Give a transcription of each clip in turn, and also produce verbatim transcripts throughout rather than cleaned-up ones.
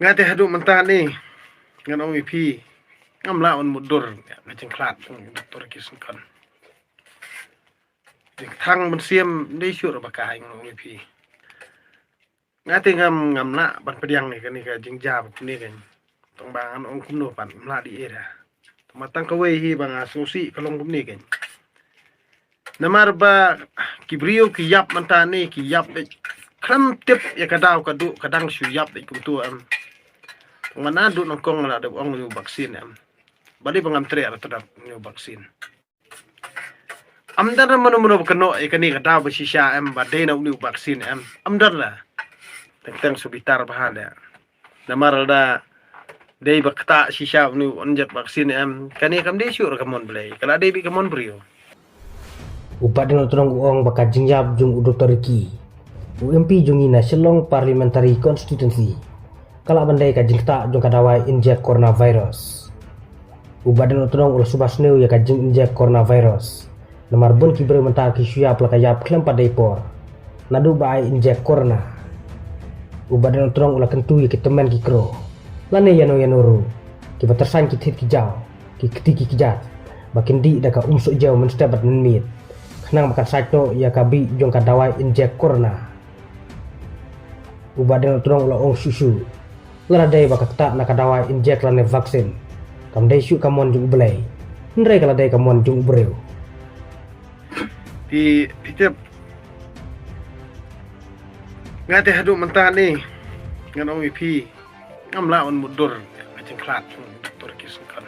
Nga te haduh mynta ni ngan ong ïa phi, ngam lah ban mutdur ïa ka jingkhlad jong Doctor Ricky Syngkon. Jingthang mynsiem dei shuh ba ka hai, ngan ong ïa phi. Nga te ngam, ngam lah ban pdiang ïa kane ka jingjia ba kumne kan. Tang ba ngan ong kumno pat, ngam lah dei ei da. Tang ba tang kawei hi ba nga sngewsih ka long kumne kan. Namar ba ki briew ki ïap mynta ni, ki ïap beit khlem tip ïa ka daw ka duh, ka dang shu ïap beit kumto em. Tang ba naduh nyngkong la dep ong une u vaccine em. Balei ba ngam treh ruh te dap une u vaccine. Ym don mano mano ba kynnoh ïa kane ka daw ba shisha em, ba dei na une u vaccine em. Ym don la. Teng teng shu bitar bha la. Namar lada dei ba ktah shisha une u injek vaccine em, kane kam dei shuh ruh ka mon Blei, ka la dei beit ka mon briew. U Bah Daniel Tnong u ong ba ka jingïap jong u Doctor Ricky, u M P jong ngi na Shillong Parliamentary Constituency, ka lah ban dei ka jingktah jong ka dawai injek coronavirus. U Bah Daniel Tnong u la shu ba sniew ïa ka jinginjek coronavirus. Namar bun ki briew mynta ki shu ïap la ka ïap khlem pat dei por. Naduh ba ai injek corona. U Bah Daniel Tnong u la kyntu ïa ki tymmen ki kro, lane ïano ïano ruh, kiba tyrsan ki thied ki jaw, ki kti ki kjat, ba kin dih da ka um soh jew mynstep bad mynmiet, khnang ba kan sait noh ïa ka bih jong ka dawai injek corona. U Bah Daniel Tnong u la ong shuh shuh, lada dei ba ka ktah na ka dawai injek lane vaccine, kam dei shuh ka mon jong u Blei, hynrei ka la dei ka mon jong u briew. Phi, phi tip, nga te haduh mynta ni ngan ong ïa phi, ngam lah ban mutdur ïa ka jingkhlad jong Doctor Ricky Syngkon.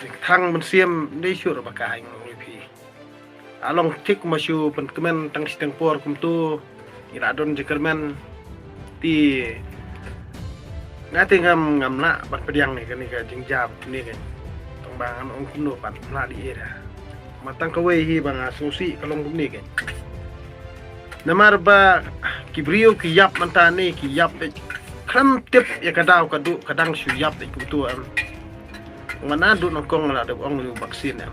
Jingthang mynsiem dei shuh ruh ba ka hai, ngan ong ïa phi. La long thik kumba shu pynkmen tang shiteng por kumto, ngi la don jingkyrmen. Te nga te ngam, ngam lah ban pdiang ïa kane ka jingjia ba kumne kan. Tang ba ngan ong kumno pat, ngam lah dei ei da. Ma tang kawei hi ba nga sngewsih ka long kumne kan. Namar ba ki briew ki ïap mynta ni, ki ïap beit khlem tip ïa ka daw ka duh, ka dang shu ïap beit kumto em. Nga naduh nyngkong la dep ong une u vaccine em.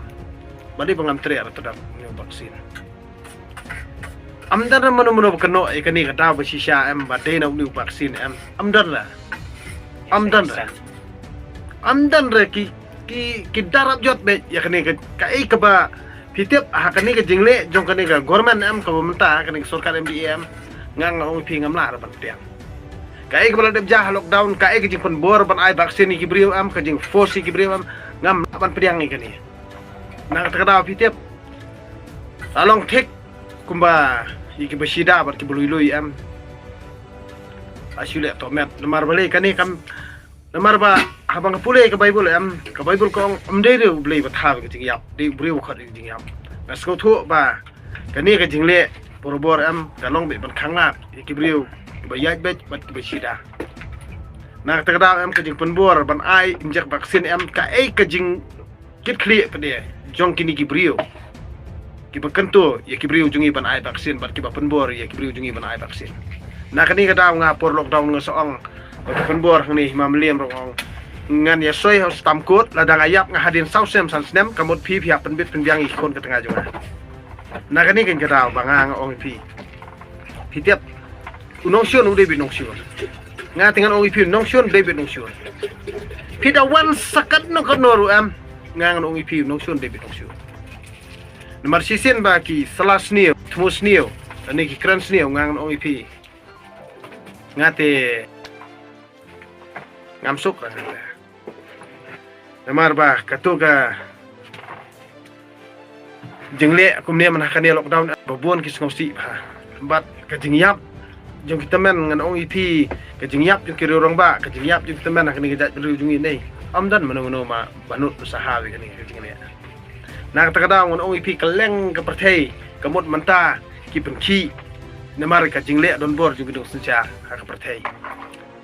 Balei ba ngam treh ruh te dap une u vaccine. Ym don mano mano ba kynnoh ïa kane ka daw ba shisha em, ba dei na une u vaccine em. Ym don la. Ym don la. Ym don la, ki, ki, ki da rap jot beit ïa kane ka, kaei kaba phi tip ha kane ka jingleh jong kane ka government em, kaba mynta kane ka sorkar M D A em. Nga, nga ong ïa phi, ngam lah ruh ban pdiang. Kaei kaba la dep jia ha lockdown, kaei ka jingpynbor ban ai vaccine ïa ki briew em, ka jingforce ïa ki briew em, ngam lah ban pdiang ïa kane. Na kata ka daw phi tip, la long thik kumba ïa kiba shida bad kiba lui lui em, la shu leh tohmet. Namar balei kane kam, namar ba haba nga pule ka Baibl em, ka Baibl ka ong ym dei ruh u Blei ba thaw ïa ka jingïap, dei u briew ba khot ïa ka jingïap. Nga sngewthuh ba kane ka jingleh barabor em ka long beit ban khanglad ïa ki briew kiba ïaid beit bad kiba shida. Na kata ka daw em, ka jingpynbor ban ai injek vaccine em, kaei ka jingkitkhlieh pat de jong kine ki briew kiba kyntu ïa ki briew jong ngi ban ai vaccine bad kiba pynbor ïa ki briew jong ngi ban ai vaccine. Na kane ka daw nga por lockdown nga sa ong ba ki pynbor hangne Hima Mylliem ruh ong, ngan ïa soi ha u stamp code, lada nga ïap nga hadien saw snem san snem, ka mut phi, phi hap pynbit pynbiang ïa ki khun ka tnga jong nga. Na kane ka daw ba nga, nga ong ïa phi, phi tip, u nongshun u dei beit nongshun. Nga te ngan ong ïa phi, u nongshun u dei beit nongshun. Phi da wan sa katno katno ruh em, nga ngan ong ïa phi, u nongshun u dei beit nongshun. Namar shisien ba ki sla sniew, thmu sniew, lane ki kren sniew, nga ngan ong ïa phi, nga te ngam suk ra. Namar ba kato ka jingleh kumne mynta ha kane lockdown ba bun ki sngewsih bha. Bad ka jingïap jong ki tymmen, ngan ong ïa phi, ka jingïap jong ki riew rangbah, ka jingïap jong ki tymmen ha kane ka jaitbynriew jong ngi ne, ym don mano mano ma ba nud ba sahau ïa kane ka jingleh. Na kata ka daw ngan ong ïa phi, kylleng ka pyrthei ka mut mynta ki pynkhih namar ka jingleh donbor jong ki nongsynshar ha ka pyrthei.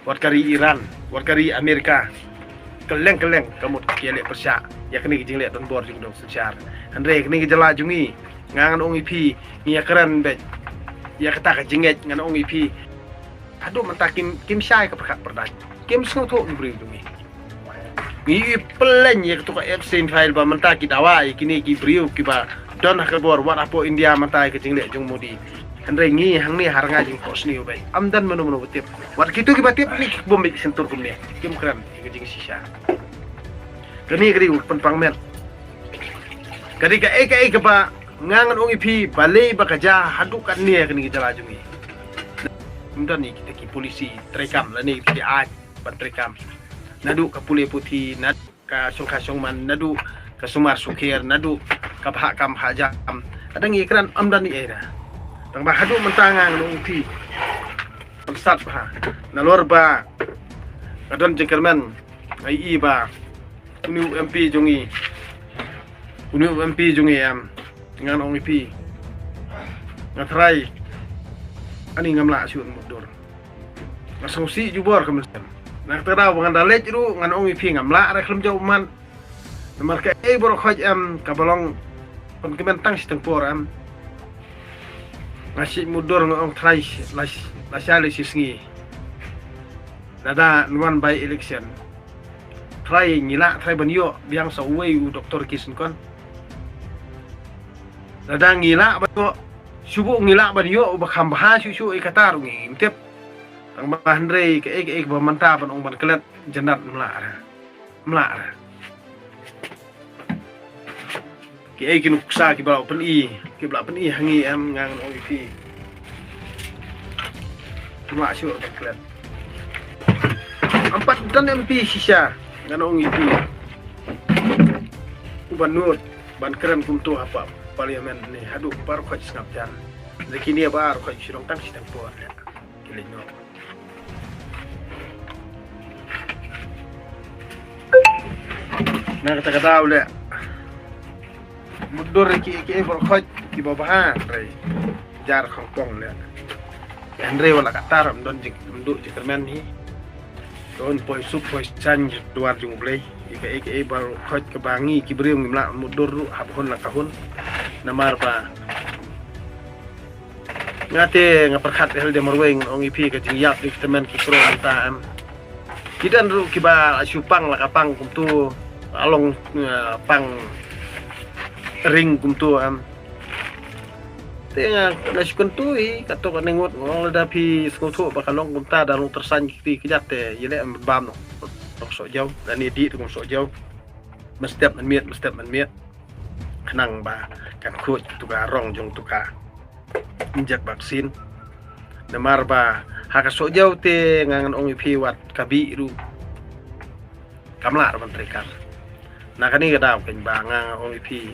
Wat ka ri Iran, wat ka ri Amerika, kylleng kylleng ka mut ki ïaleh pyrshah ïa kane ka jingleh donbor jong ki nongsynshar. Hynrei kane ka jylla jong ngi, nga ngan ong ïa phi, ngi ïakren beit ïa kata ka jingngeit, ngan ong ïa phi, haduh mynta kim, kim shai ka pyrkhat pyrdait, kim sngewthuh ki briew jong ngi. Ngi ïohi pyllein ïa kato ka Epstein file ba mynta ki dawa ïa kine ki briew kiba don ha ka bor, wat hapoh India mynta ïa ka jingleh jong Modi. Hynrei ngi hangne ha rnga jingphohsniew beit, ym don mano mano ba tip. Wat kito kiba tip ne ki bym bit shyntur kumne, kim kren ïa ka jingshisha. Kane ka dei u pynpang met. Ka dei kaei kaei kaba nga ngan ong ïa phi, balei ba ka jia haduh katne ha kane ka jylla jong ngi. Ym don ïa kita ki polisi treikam lane kita ki aiñ ban treikam. Naduh ka pule puthi, naduh ka shongkha shongman, naduh ka sumar sukher, naduh ka bhah kam bhah jam. Ka dang ïakren, ym don ei ei ruh. Tang ba haduh mynta nga ngan ong ïa phi, pynshad bha. Nalor ba ka don jingkyrmen, nga ïohi ba une u M P jong ngi, une u M P jong ngi, em, ngan ong ïa phi, nga tharai ani ngam lah shuh mutdur. Nga sngewsih jubor ka mynsiem. Na kata ka daw ba ngan da leit ruh ngan ong ïa phi ngam lah re khlem jop man. Namar kaei baroh khoit, em, kaba long pynkmen tang shi tang por, em. Nga shu mutdur nga ong tharai la, la shai la shi sngi. Lada ngan wan by election, tharai ngi lah tharai ban ïoh biang sa uwei u doktor ki syngkon. Lada ngi lah ban ïoh, shu buh ngi lah ban ïoh uba kham bha shuh shuh ïa kata ruh ngi ngim tip. Tang ba hynrei kaei kaei ba mynta ban ong ban klet, jyndat ym lah re. Ym lah re. Kiei ki nuksa kiba la pyni, kiba la pyni ha ngi, em, nga ngan ong ïa phi, ym lah shuh ban klet. Ym pat don M P shisha, ngan ong ïa phi, uba nud ban kren kumto ha pa-, parliament ne haduh baroh khoit sngap jan. Lada kine baroh khoit shu long tang shi tang por leh. Ki leit noh. Na kata ka daw leh, mutdur ki, ki baroh khoit kiba bha, hynrei jar khongpong leh. Hynrei wat la katta ruh ym don jing, ym duh jingkyrmen hi. Don poi suk poi saiñ duwar jong U Blei. Ïa kaei kaei baroh khoit kaba ngi ki briew ngim lah mutdur ruh hap hun la ka hun. Namar ba nga te nga pyrkhat ïa ka lade marwei, ngan ong ïa phi, ka jingïap ïa ki tymmen ki kro mynta, em. Ki don ruh kiba shu pang la ka pang kumto, la long, eh, pang ring kumto, em. Te nga, nga shu kyntu ïa kato kane ngut, nga ong lada phi sngewthuh ba ka long kumta, da long tyrsañ kti kjat te ïaleh bam noh. Long soh jew, lane dih te kum soh jew. Mynstep mynmiet, mynstep mynmiet. Khnang ba kan khuid tu ka rong jong tu ka injek vaksin. Namar ba ha ka soh jew te nga ngan ong ïa phi wat ka bih ruh kam lah ruh ban treikam. Na kane ka daw keiñ ba nga ong ïa phi,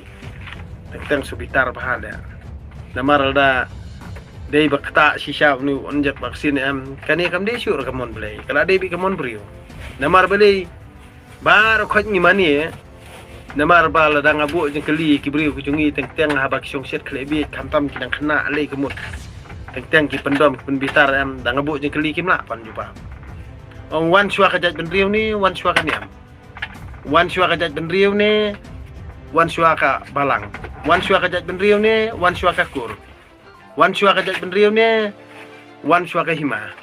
teng teng shu bitar bha leh. Namar lada dei ba ktah shisha une u injek vaksin, em, kane kam dei shuh ruh ka mon Blei, ka la dei beit ka mon briew. Namar balei? Baroh khoit ngi mane, namar ba lada nga buh jingkylli ki briew ki jong ngi teng teng haba ki shong shet khleh bieit, khamtam ki dang khynnah lei ka mut. Teng teng ki pyndom ki pynbitar, em, da nga buh jingkylli kim lah pan jubab. Ong wan shuwa ka jaitbynriew ne wan shuwa ka niam. Wan shuwa ka jaitbynriew ne wan shuwa ka balang. Wan shuwa ka jaitbynriew ne wan shuwa ka kur. Wan shuwa ka jaitbynriew ne wan shuwa ka hima.